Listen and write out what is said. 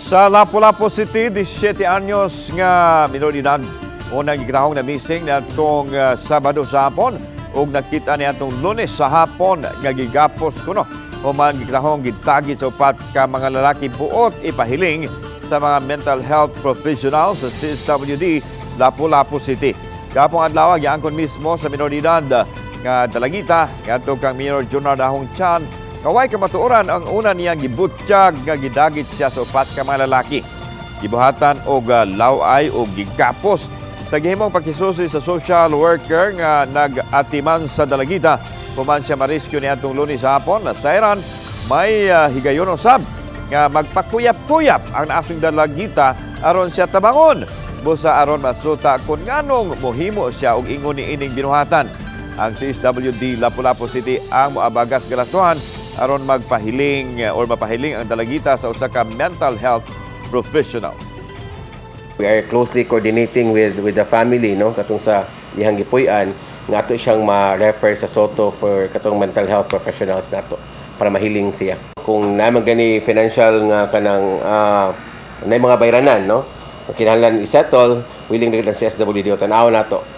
Sa Lapu-Lapu City, 17 anyos nga minor de edad unang gikahong na missing niadtong Sabado sa hapon ug nakita niadtong Lunes sa hapon nga gigapos kuno human gikahong gitagit sa upat ka mga lalaki buot ipahiling sa mga mental health professionals sa CSWD Lapu-Lapu City. Gahapong adlaw, giangkon mismo sa minor de edad nga dalagita ngadto kang Mayor Junard Ahong Chan kaway kamatuoran ang una niyang gibutyag nga gidagit siya sa upat ka mga lalaki. Gibuhatan og laway og gigapos. Sa gihimong pakisusi sa social worker nga nag-atiman sa dalagita human siya ma-rescue niadtong Lunes sa hapon, nasayran may higayon usab nga magpakuyap-kuyap ang naasong dalagita aron siya tabangon busa aron masuta kung nganong mohimo siya og ingon ni ining binuhatan. Ang CSWD Lapu-Lapu City ang moabagas galastuhan aron magpahiling or mapahiling ang dalagita sa usa ka mental health professional. We are closely coordinating with the family, no, katong sa iyang gipuy-an nga ato siyang ma-refer sa Sotto for katong mental health professionals nato para mahiling siya. Kung naa man gani financial nga kanang na mga bayranan, no, kinahanglan i-settle, willing na ang CSWD, tan-aw nato.